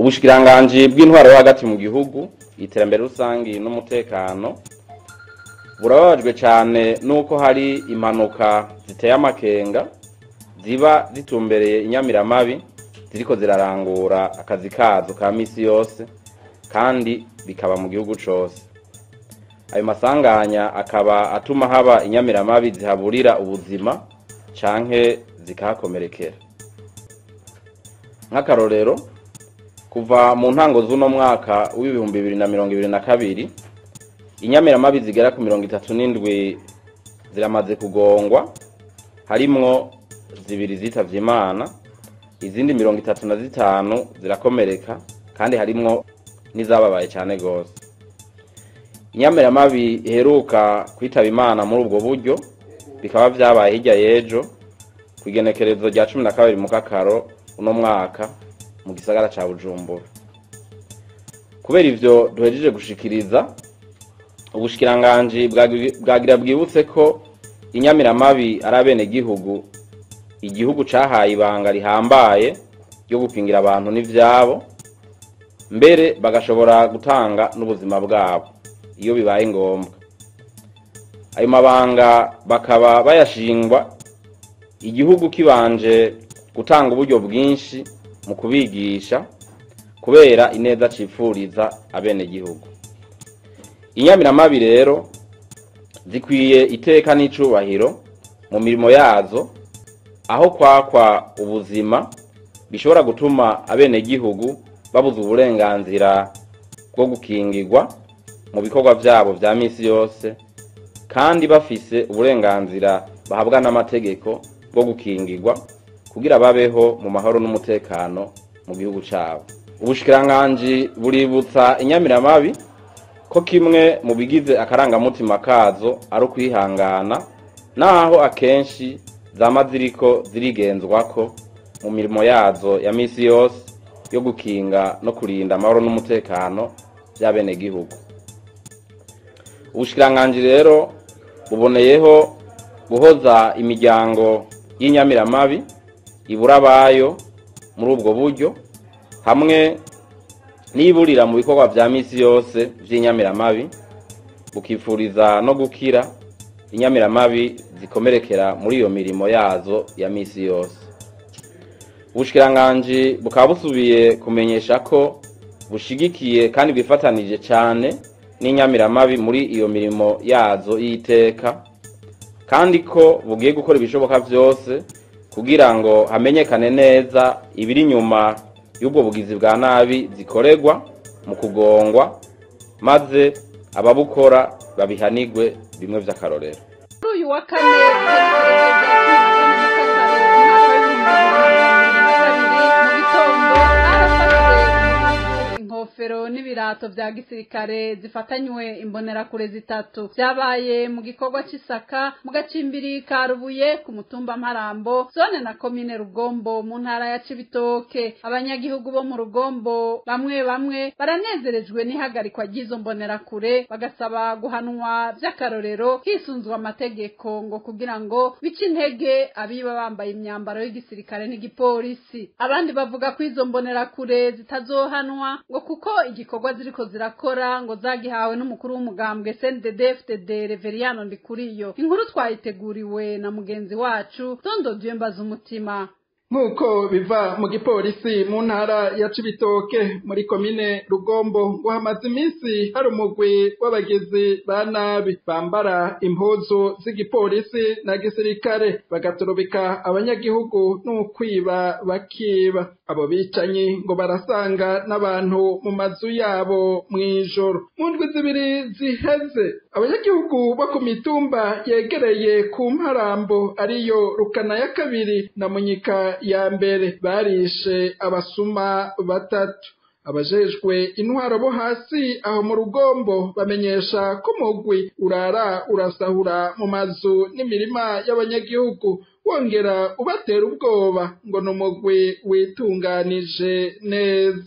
Ubushikiranganji bw'intwaro yo hagati mu gihugu, iterambere rusangi n'umutekano burababajwe cane nuko hari impanuka ziteye amakenga ziba zitumbereye inyamiramabi ziriko zirarangura akazi kazo ka misi yose, kandi bikaba mu gihugu cose. Ayo masanganya akaba atuma haba inyamiramabi zihaburira ubuzima canke zikahakomerekera. Nk'akarorero, kuva mu ntango z'uno mwaka w'2022, inyamiramabi zigera ku 37 ziramaze kugongwa, harimwo 2 zitavye Imana, izindi 35 zirakomereka, kandi harimwo n'izababaye cane gose. Inyamiramabi iheruka kwitaba Imana muri ubwo buryo bikaba vyabaye hirya y'ejo kw'igenekerezo rya 12 Mukakaro uno mwaka mu gisagara ca Bujumbura. Kubera ivyo duhejeje gushikiriza, ubushikiranganji bwagira bwibutse ko inyamiramabi ari abenegihugu igihugu cahaye ibanga rihambaye ryo gukingira abantu n'ivyabo, mbere bagashobora gutanga n'ubuzima bwabo iyo bibaye ngombwa. Ayo mabanga bakaba bayashingwa igihugu kibanje gutanga uburyo bwinshi mu kubigisha, kubera ineza cipfuriza abenegihugu. Inyamiramabi rero zikwiye iteka n'icubahiro mu mirimo yazo, aho kwakwa ubuzima bishobora gutuma abenegihugu babuza uburenganzira bwo gukingirwa mu bikorwa vyabo vya misi yose, kandi bafise uburenganzira bahabwa n'amategeko bwo gukingirwa kugira babeho mu mahoro n'umutekano mu gihugu cabo. Ubushikiranganji buributsa inyamiramabi ko kimwe mu bigize akarangamutima kazo ari ukwihangana, naho akenshi zama ziriko zirigenzwako mu mirimo yazo ya misi yose yo gukinga no kurinda amahoro n'umutekano vy'abenegihugu. Ubushikiranganji rero buboneyeho guhoza imiryango y'inyamiramabi ibura abayo muri ubwo buryo, hamwe n'iburira mu bikorwa vya misi yose vy'inyamiramabi, bukifuriza no gukira inyamiramabi zikomerekera muri iyo mirimo yazo ya misi yose. Ubushikiranganji bukaba busubiye kumenyesha ko bushigikiye kandi bwifatanije cane n'inyamiramabi muri iyo mirimo yazo y'iteka, kandi ko bugiye gukora ibishoboka vyose kugira ngo hamenyekane neza ibiri inyuma y'ubwo bugizi bwa nabi zikorerwa mu kugongwa, maze ababukora babihanigwe bimwe vy'akarorero. Kuri uyu wa kane mu gitondo harafashwe inkofero n'ibirato vya gisirikare zifatanywe imbonerakure zitatu. Vyabaye mu gikorwa c'isaka mu gacimbiri ka Rubuye ku mutumba Mparambo, zone na komine Rugombo mu ntara ya Cibitoke. Abanyagihugu bo mu Rugombo bamwe bamwe baranezerejwe n'ihagarikwa ry'izo mbonerakure, bagasaba guhanwa vy'akarorero hisunzwe amategeko ngo kugira ngo bice intege abiba bambaye imyambaro y'igisirikare n'igipolisi. Abandi bavuga ko izo mbonerakure zitazohanwa ngo kuko igikorwa ziriko zirakora ngo zagihawe n'umukuru w'umugambwe CNDD-FDD Reveriyano Ndikuriyo. Inkuru twayiteguriwe na mugenzi wacu Tondo Dieu Umutima. Nk'uko biva mu gipolisi mu ntara ya Cibitoke muri komine Rugombo, ngo hamaze iminsi hari umugwi w'abagizi ba nabi bambara impuzu z'igipolisi na gisirikare, bagaturubika abanyagihugu n'ukwiba bakiba. Abo bicanyi ngo barasanga n'abantu mu mazu yabo mw'ijoro. Mu ndwi zibiri ziheze, abanyagihugu bo ku mitumba yegereye ku Mparambo, ariyo Rukana ya kabiri na Munyika ya mbere, barishe abasuma batatu. Abajejwe intwaro bo hasi aho mu Rugombo bamenyesha ko umugwi urara urasahura mu mazu n'imirima y'abanyagihugu, wongera ubatera ubwoba ngo ni umugwi witunganije neza.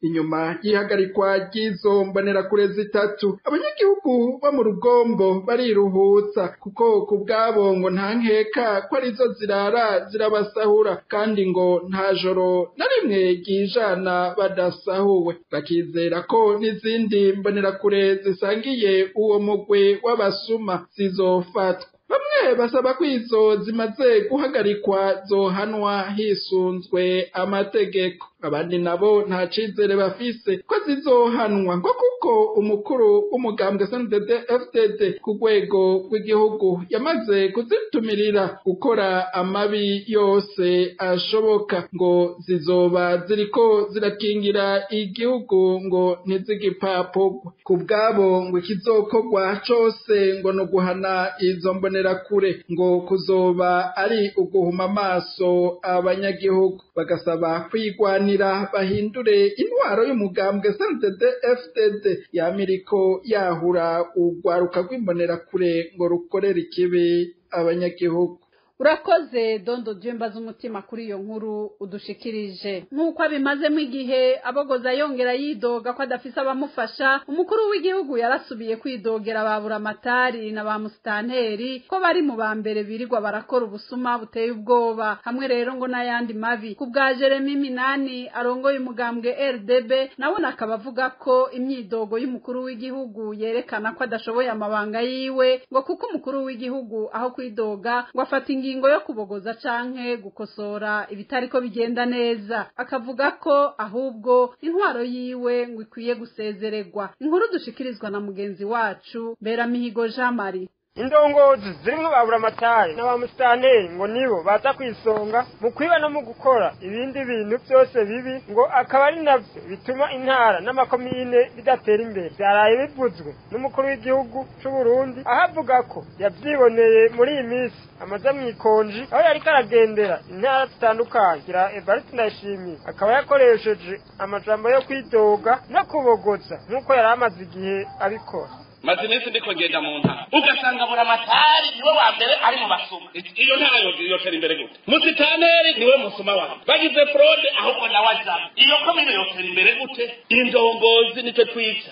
Inyuma y'ihagarikwa ry'izo mbonerakure zitatu, abanyagihugu bo mu Rugombo bariruhutsa kuko ku bwabo ngo nta nkeka ko arizo zirara zirabasahura, kandi ngo nta joro na rimwe ryijana badasahuwe. Bakizera ko n'izindi mbonerakure zisangiye uwo mugwi w'abasuma zizofatwa. Bamwe basaba ko izo zimaze guhagarikwa zohanwa hisunzwe amategeko, abandi nabo nta cizere bafise ko zizohanwa ngo kuko umukuru w'umugambwe CNDD FDD ku rwego rw'igihugu yamaze kuzitumirira gukora amabi yose ashoboka, ngo zizoba ziriko zirakingira igihugu ngo ntizigipapurwe. Ku bwabo ngo ikizokorwa cose ngo ni uguhana izo mbonerakure, ngo kuzoba ari uguhuma amaso abanyagihugu, bagasaba kwigwanira bahindure intwaro y'umugambwe CNDD FDD yamiriko yahura urwaruka rw'imbonerakure ngo rukorere ikibi abanyagihugu. Urakoze Dondo Jemba z'umutima kuri iyo nkuru udushikirije. Nkuko abimazemo igihe abogoza yongera yidoga ko adafise abamufasha, umukuru w'igihugu yarasubiye kwidogera babura amatari na ba musitanteri ko bari mu ba mbere birirwa barakora ubusuma buteye ubwoba, hamwe rero ngo n'ayandi mabi. Ku bwa Jeremy Minani arongoye umugambwe RDB, nawe akaba avuga ko imyidogo y'umukuru w'igihugu yerekana ko adashoboye amabanga yiwe, ngo kuko umukuru w'igihugu aho kwidoga ngo afata ingingo yo kubogoza canke gukosora ibitariko bigenda neza, akavuga ko ahubwo intwaro yiwe ngo ikwiye gusezererwa. Inkuru dushikirizwa na mugenzi wacu Beramihigo Jean Marie. Indongozi zirimwo babura amatari n'abamusitanteri ngo nibo baza kwisonga mu kwiba no mu gukora ibindi bintu byose bibi, ngo akaba ari navyo bituma intara n'amakomine bidatera imbere. Byaraye bivuzwe n'umukuru w'igihugu c'u Burundi, aho avuga ko yavyiboneye muri iyi minsi amaze mw'ikonji, aho yariko aragendera intara zitandukanye. Gira Evariste Ndayishimiye akaba yakoresheje amajambo yo kwidoga no kubogoza nk'uko yari amaze igihe abikora. Maze iminsi ndiko ngenda mu ntara, ugasanga buramatari niwe wa mbere ari mu basuma. Iyo ntara yotera imbere gute? Musitaneri niwe musuma wa mbere, bagize fraude ahubwo nawe ajamwo. Iyo komine yotera imbere gute? Indongozi nico twica.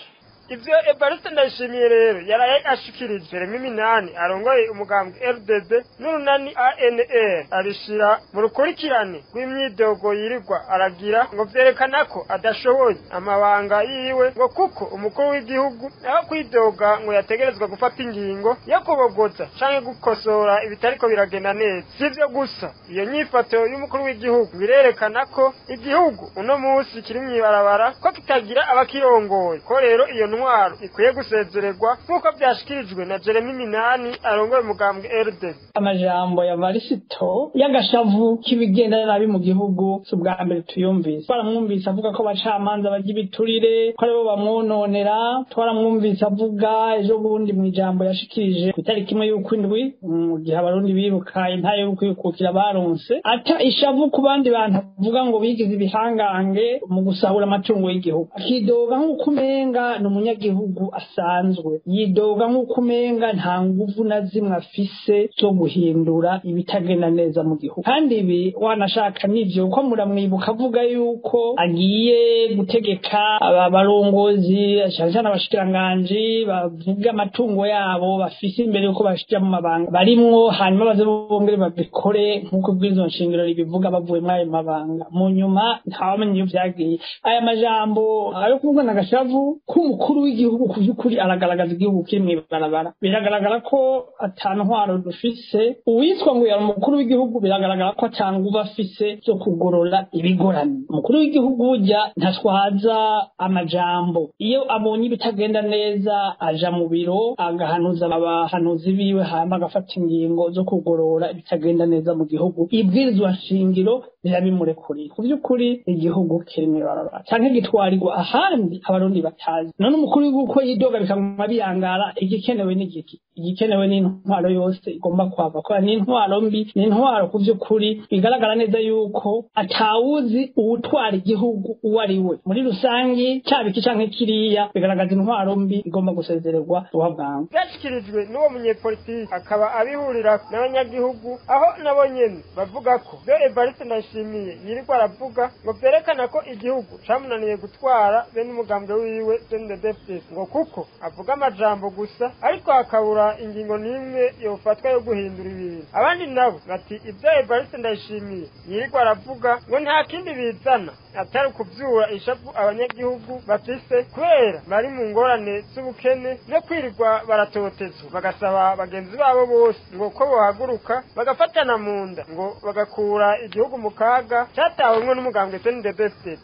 Ivyo Evariste Ndayishimiye rero yaraye ashikirije. Jeremy Minani arongoye umugambwe RDB n'urunani ANR abishira mu rukurikirane rw'imyidogo yirirwa aragira, ngo vyerekana ko adashoboye amabanga yiwe, ngo kuko umukuru w'igihugu aho kwidoga ngo yategerezwa gufata ingingo yo kubogoza canke gukosora ibitariko biragenda neza. Sivyo gusa, iyo nyifato y'umukuru w'igihugu birerekana ko igihugu uno munsi kiri mw'ibarabara, ko kitagira abakirongoye, ko rero iyo ntwaro ikwiye gusezererwa nk'uko byashikirijwe na Jeremy Minani arongoye umugambwe RD. Amajambo ya Varisito y'agashavu k'ibigenda nabi mu gihugu si ubwa mbere tuyumvise. Twaramwumvise avuga ko abacamanza barya ibiturire, ko aribo bamwononera. Twaramwumvise avuga ejo bundi mu ijambo yashikirije ku itariki imwe y'ukwindwi, mu gihe abarundi bibuka intare yo kwikukira baronse, ata ishavu ku bandi bantu avuga ngo bigize ibihangange mu gusahura amatungo y'igihugu. Akidoga nk'uko umenga ni umunyagihugu asanzwe, yidoga nk'uko umenga nta nguvu na zimwe afise zo guhindura ibitagenda neza mu gihugu. Kandi ibi wanashaka nivyo, kuko muramwibuka avuga yuko agiye gutegeka aba barongozi cyane cyane abashikiranganji bavuga amatungo yabo bafise imbere yuko bashira mu mabanga barimwo, hanyuma baze bongere babikore nk'uko ubwizo nshingiro ribivuga bavuye muri ayo mabanga. Mu nyuma ntawamenye iyo vyagiye. Aya majambo ayo kuvuga na gashavu k'umukuru w'igihugu ku by'ukuri aragaragaza igihugu kiri mw'ibarabara. Biragaragara ko ata ntwaro dufise. Uwitwa ngo yari umukuru w'igihugu biragaragara ko ata nguvu afise zo kugorora ibigoramye. Umukuru w'igihugu burya ntatwaza amajambo, iyo abonye ibitagenda neza aja mu biro agahanuza abahanuzi biwe, hama agafata ingingo zo kugorora ibitagenda neza mu gihugu. Ibwirizwa nshingiro rirabimurekuriye. Ku by'ukuri igihugu kiri mw'ibarabara canke gitwarirwa ahandi abarundi batazi. None N'umukuru w'igihugu ko yidoga bikaguma biyangara, igikenewe ni igiki? Igikenewe ni intwaro yose igomba kuhava, kubera ni intwaro mbi, ni intwaro ku vy'ukuri bigaragara neza yuko atawuzi uwutwara igihugu uwo ari we muri rusangi, caba iki canke kiriya, bigaragaza intwaro mbi igomba gusezererwa vuba bwangu. Byashyikirijwe n'uwo munyepolitiki akaba abihurira n'abanyagihugu, aho nabo nyene bavuga ko byo Evariste Ndayishimiye yirirwa aravuga ngo vyerekana ko igihugu camunaniye gutwara be n'umugambwe wiwe CNDD-FDD, ngo kuko avuga amajambo gusa ariko hakabura ingingo n'imwe yofatwa yo guhindura ibintu. Abandi nabo bati ibyo Evariste Ndayishimiye yirirwa aravuga ngo nta kindi bizana atari ukuvyura ishavu abanyagihugu bafise kubera bari mu ngorane z'ubukene no kwirirwa baratotezwa, bagasaba bagenzi babo bose ngo ko bohaguruka bagafatana mu nda ngo bagakura igihugu mu kaga catawemwo n'umugambwe CNDD-FDD.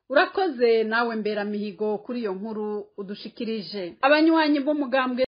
Urakoze nawe Mberamihigo kuri iyo nkuru udushikirije. Abanywanyi b'umugambwe